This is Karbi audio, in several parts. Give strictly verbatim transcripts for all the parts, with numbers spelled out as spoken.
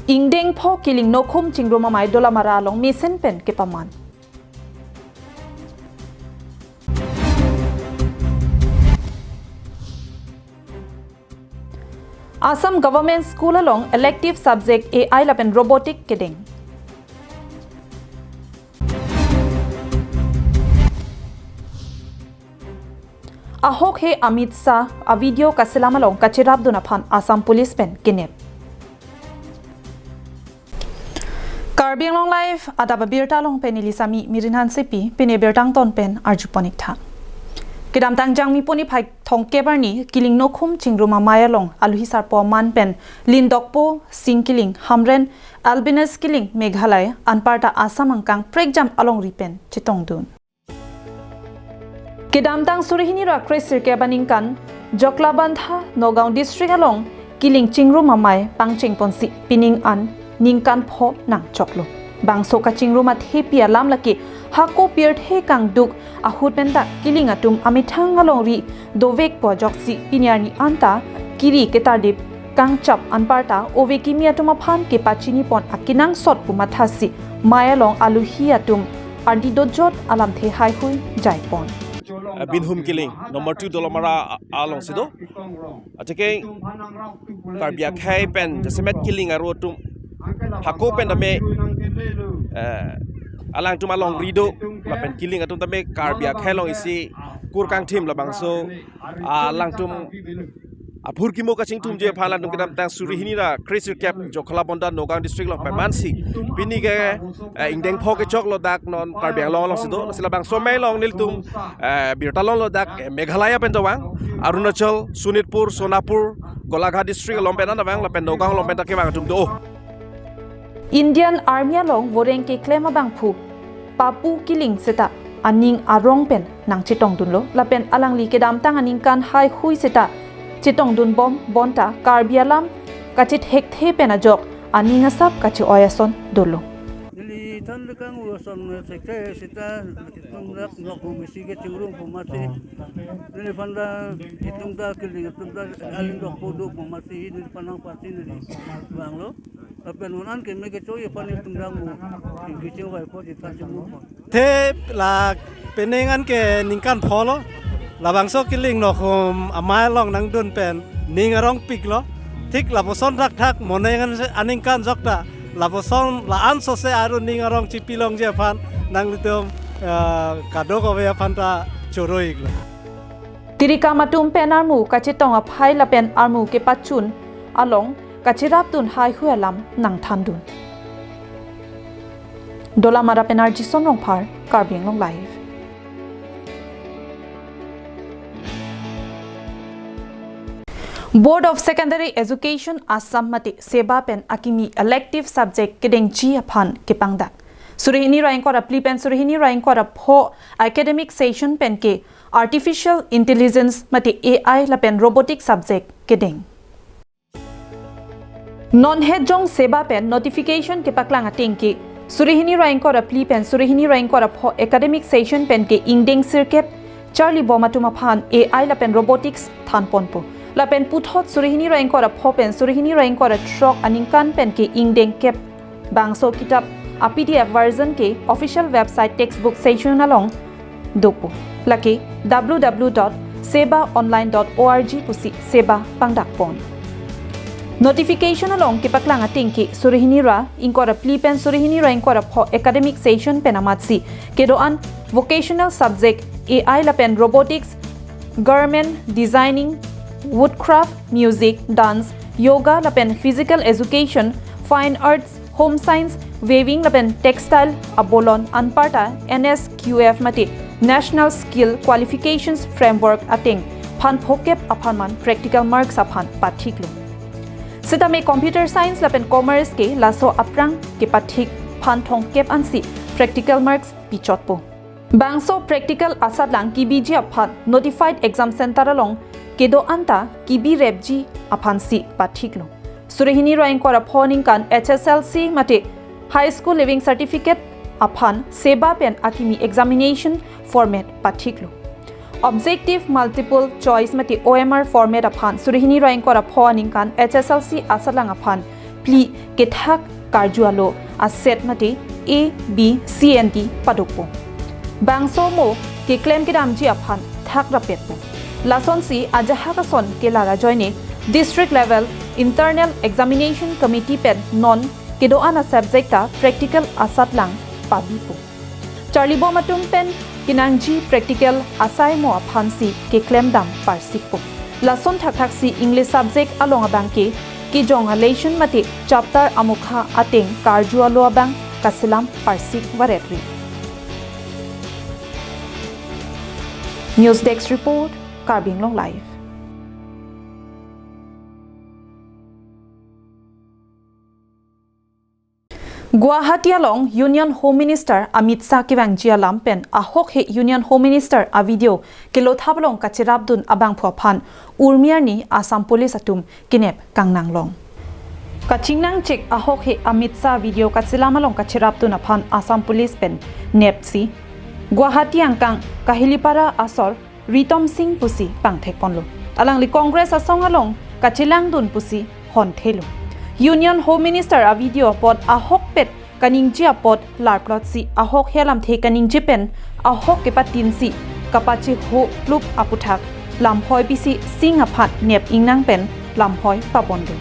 Ingdeng pho Killing Nokhum Chingrum Amei Dolamara along mesen pen kepaman. Assam Government School along elective subject A I lapen robotic kedeng. Ahokhe Amit Shah a video kaselam along kacherapdun aphan Assam Police pen kenep. Karbi Anglong Live adap abirta along pen neli Sami Mirin Hansepi, pini birta angton pen arjupon ik tha. Kedamtang Jangmi puni phai thomkep arni Killing Nokhum Chingrum Amei along aluhi sarpo aman pen Lindokpo, Sing Killing, Hamren, Albinus Killing, Meghalaya, anparta Assam angkang prekjam alongri pen chetongdun. Kedamtang suri hini ra kresirkep aningkan Joklabandha, Nagaon District along Killing Chingrum Amei pangchengponsi pining an ningkan pho nangchoklo. Bangso kachingrum athepi alam lake hako pirthe kangduk ahut pen ta Killing atum amethang alongri dovekpo ajoksi pini arni anta kiri ketardip kangchap anparta ove kimi atum aphan kepachinipon akenangsot pu mathasi mei along aluhi atum ardi dojot alamthe haihui jaipon. Uh, Binhum Killing, number two Dolamara a-, alongsi do. Atike Karbi akhei pen jasemet Killing aro atum hako pen tame, eh, alangtum alongri do, lapen Killing atum tame Karbi akhei along isi kur kangthim labangso, ah, alangtum aphurkimo kachingthumji aphan alangtum kedamtang suri hini ra kresirkep Joklabandha Nagaon District along pamansi pini ke, eh, ingdeng pho kechoklo dak non Karbi Anglong alongsi do. Lasi labangso amei along nelitum, eh, birta longlo dak, eh, Meghalaya pen tavang, Arunachal, Sonitpur, Sonapur, Golaghat District along pen tavang, lapen Nagaon along pen ta kevang atum do. Indian Army along voreng keklem abangphu Papu Killing seta aning arong pen nangchetongdunlo, lapen alangli kedamtang aningkan haihui seta chetongdunbom bonta Karbi alam kachethekthe pen ajok aning asap kache-oi ason dolo. Neli than lekang ulo son sekte seta itum dak nok bumisi kechingrum pumasi. Neliphan ta itum ta Killing atum ta aling dok podok pumasi neliphan nangpasi neli vanglo. Lapen un an keme kechoi aphan itum dang mu. Kechingvai pho, itum chingmu pho. Thep la penang an ke ningkan pholo. Labangso Killing Nokhum Amei along nangdun pen ning arongpiklo. Thik lapuson thakthak moneng an se aningkan jokta lapuson la-an sose aru ning arong chipilongji aphan nanglitum, eh, kadokave aphan ta choro iklo. Tirikam atum pen armu kachetong aphai lapen armu kepachun along kacherapdun haihui alam nangthandun. Dolamara pen R J Son Rongphar, Karbi Anglong Live. Board of Secondary Education Assam mate SEBA pen akimi elective subject kedengji aphan kepangdak. Suri hini ra ingkoi ra phli pen suri hini ra ingkoi ra pho academic session pen ke Artificial Intelligence mate A I lapen Robotic subject kedeng. Non het jong SEBA pen notification kepaklang ateng ke suri hini ra ingkoi ra phli pen suri hini ra ingkoi ra pho academic session pen ke ingdeng sirkep charlibom atum aphan A I lapen robotics thanponpo. Lapen puthot suri hini ra ingkoi ra pho pen suri hini ra ingkoi ra throk aningkan pen ke ingdeng kep bangso kitap a P D F version ke official website textbook section along dopo. Lake W W W dot seba online dot org pusi SEBA pangdakpon. Notification along kepaklang ateng ke suri hini ra ingkoi ra phli pen suri hini ra ingkoi ra pho academic session pen amatsi kedo-an vocational subject A I lapen robotics, garment designing, woodcraft, music, dance, yoga lapen physical education, fine arts, home science, weaving lapen textile abolon anparta N S Q F mate National Skill Qualifications Framework ateng phan phokep apharman practical marks aphan pathiklo. Setame computer science lapen commerce ke laso aphrang kepathik phan thomkep ansi practical marks pichotpo. Bangso practical asatlang kibiji aphan notified exam center along kedo-an ta kibirepji aphansi pathiklo. Suri hini ra ingkoi ra pho aningkan H S L C mate High School Leaving Certificate aphan SEBA pen akimi examination format pathiklo. Objective multiple choice mate O M R format aphan suri hini ra ingkoi ra pho aningkan H S L C asatlang aphan phli kethak karju alo aset mate A, B, C and D padokpo. Bangso mo keklem kedamji aphan thakrapetpo. Lasonsi ajahak ason kelar ajoine District Level Internal Examination Committee pen non kedo-an a-subject ta practical asatlang pabipo. Charlibom atum pen kenangji practical asai mo aphansi keklemdam parsikpo. Lason thakthaksi English subject along abangke kejong a-lesson mate chapter amokha ateng karju alo abang kaselam parsik varetri. News Desk Report, Karbi Anglong Live. Guwahati along Union Home Minister Amit Shah kevangji alam pen ahokhe Union Home Minister a-video kelothap along kacherapdun abangphu aphan urmi arni Assam Police atum kenep kangnanglong. Kachingnangchek ahokhe Amit Shah video kaselam along kacherapdun aphan Assam Police pen nepsi Guwahati angkang Kahilipara asor Ritom Singh pusi pangthekponlo. Alangli Congress asong along kachelangdun pusi honthelo. Union Home Minister a-video apot ahokpet kaningje apot larplotsi ahokhe alamthe kaningje pen ahok kepatinsi kapacheho plup aputhak lamhoi pisi Singh aphan nep ingnang pen lamhoi paponlo.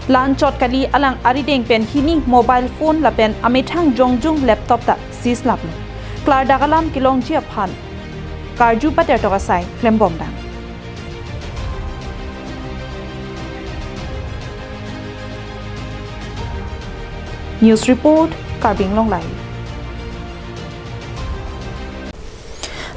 La-anchot kali, alang arideng pen hini mobile phone lapen amethang jongjung laptop ta seize laplo. Klardak alam kelongji aphan karju patertok asai klembomdang. News Report, Karbi Anglong Live.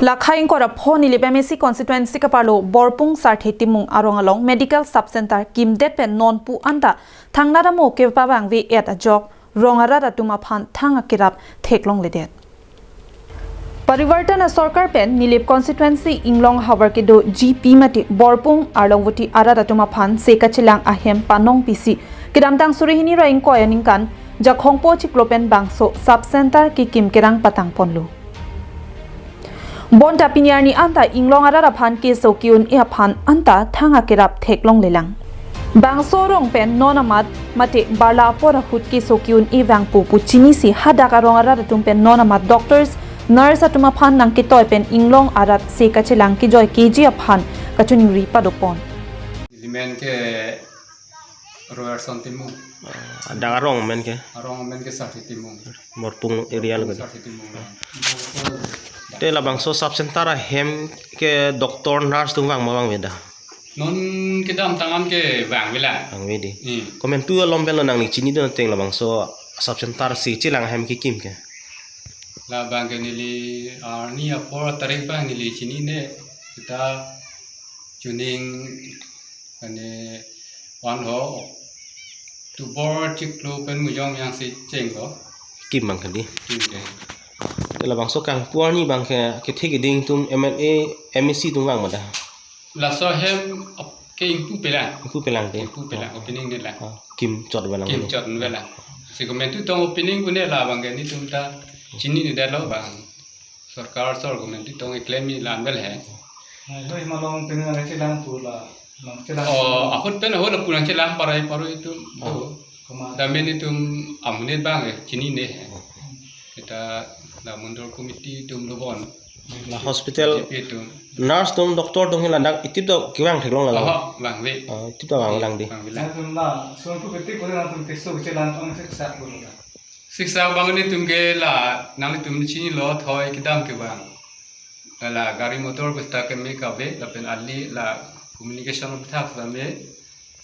Lakhai ingkoi ra pho Nilip M A C constituency kaparlo Borpung Sarthe Timung arong along Medical Sub Center kimdet pen non pu anta thangnat amo kepavangve-et ajok rong arat atum aphan thang akerap theklongledet. Parivartan asorkar pen Nilip constituency inglong havar kedo G P mate Borpung Arlongvoti arat atum aphan se kachelang ahem panong pisi kedamtang suri hini ra ingkoi aningkan Jakhongpo chiklo pen bangso sub center kekim kerang patangponlo. Bonta pini arni anta inglong arat aphan keso ke-un-e aphan anta thang akerap theklonglelang. Bangso arong pen non amat mate barla apor ahut keso ke-un-e vangpo pu chinisi hadak arong arat atum pen non amat doctors, nurse atum aphan nangketoi pen inglong arat se kachelang kejoi keji aphan kachiningri padopon. Neli men ke Royerson Timung. Ah, dak arong men ke? Arong men ke Sarthe Timung. Borpung area lo ke? Sarthe Timung. Te labangso sub center ahem ke doctor, nurse atum vang ma vangve da? Non kedamtang an ke vangvelang. Vangve di. Hmm. Komantu alom pen lo nangli chinidun ateng labangso sub center se kachelang ahem kekim ke? Labang ke neli arni apor tarik abang neli chinine, seta chuning kane van ho October chiklo pen mujong yang si chenglo. Kim abang kali. Kim ke. Te labangso kangpu arni abang ke kethe keding atum M L A, M A C atum vang ma da? Laso ahem ap-, ke ingpupelang. Ingpupelang te? Ingpupelang, opening nelang. Ah, kimchot avelang. Kimchot avelang. Si komantu tong opening pune labang ke netum ta chinine detlo bang. Sorkar asor komantu tong keklem ni lam vel he. Hai, hoi malong penang chelang pu la, nangchelang. Oh, ahut pen ahut la pu nangchelang parai paru itum. Oh. Do. Koma. Dam netum amonit abang, eh, chinine he. Oh. Kita la mandal committee atum lobon. La hospital G P atum. Nurse atum, doctor atum hila dak itip do kevang theklong la. Oh, vangve. Oh, itip do vanglang di. Vangvelang. Nangtum la, sun ku betik kore nangtum keso chelang ang siksa kore la. Siksa abang netum ke la nanglitum chinilo thoi kedam ke abang. La gari motor besta keme kave lapen ali la communication aphuthak same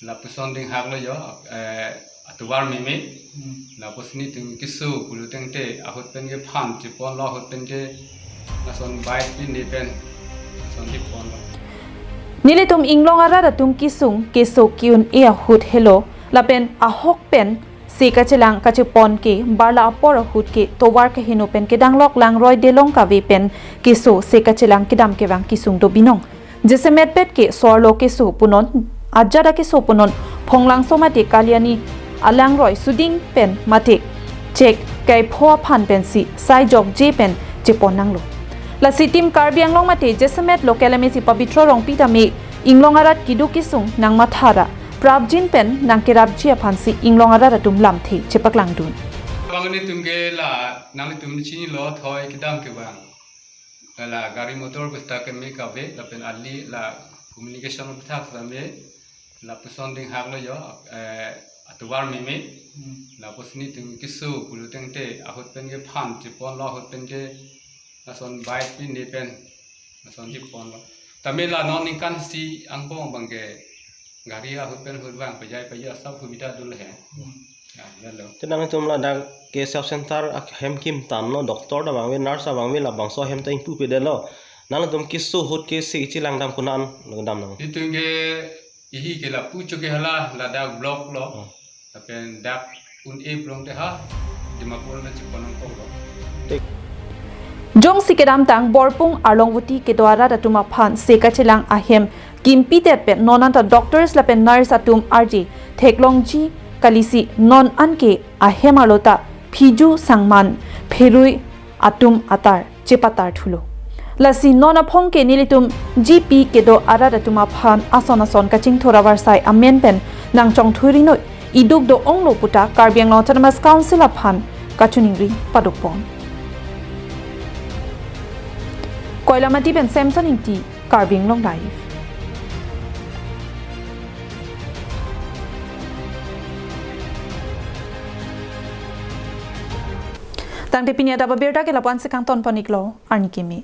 lapuson dinghaklo jo, eh, atovar meme. Hmm. Lapuson netum keso pulo tangte ahut pen kephan cheponlo, ahut pen ke lason bike pin ne pen lason cheponlo. Nelitum inglong arat atum kesung keso ke-un-e ahut helo lapen ahok pen se kachelang kachepon ke barla apor ahut ke tovar kaheno pen kedanglok langroi delong kave pen keso se kachelang kedam kevang kesung do binong. Jasemetpet ke so-arlo keso punon, ajat akeso punon, Phonglangso mate Kalyani alangroi suding pen mate chek kaipho aphan pensi sai jokje pen chepon nanglo. Lasi Team Karbi Anglong mate jasemet local M A C Pabitra Rongpi tame inglong arat keduk kesung nangmatha ra prapjin pen nangkerapji aphansi inglong arat atum lamthe chepaklangdun. Bang nelitum ke la, nanglitum chinilo thoi kedam ke bang. La gari motor bista keme kave, lapen ali la communication bithak same, lapuson dinghak lo jo, eh, atovar meme, Hmm. lapuson nelitum keso pulotangte, ahut pen kephan cheponlo, ahut pen ke, lason bike pi ne pen, lason cheponlo. Tame la non ningkan isi angbong bang ke, gari ahut pen ahut bang pajai pajai asap hubida dul he. Hmm. Ya, lalo. Te nangtum ladak ke sub center ahem kim tan lo, doctor ta bang ave, nurse ta bang ave, labangso ahem ta ingpu pedetlo. Nangtum keso ahut ke si ichi langdam kunan, langdam nang. Nelitum ke ihi ke lapu choke hala, ladak block lo. Hmm. Lapen dak un-e plong te ha, Dimapur na chipon nangkok lo. Jongsi kedamtang Borpung Arlongvoti kedo arat atum aphan se kachelang ahem kimpidet pen non anta doctors lapen nurse atum arje theklongji kalisi non anke ahem arlo ta phiju sangman pherui atum atar chepatar thulo. Lasi non aphong ke nelitum G P kedo arat atum aphan ason ason kachingthur avarsai amen pen nangchongthurinoi, iduk do-onglo puta Karbi Anglong Autonomous Council aphan kachiningri padokpon. Koilamati pen Samson Ingti, Karbi Anglong Live. Tangte pini adap abirta ke lapu-an si kangtonpon-iklo, arni kimi.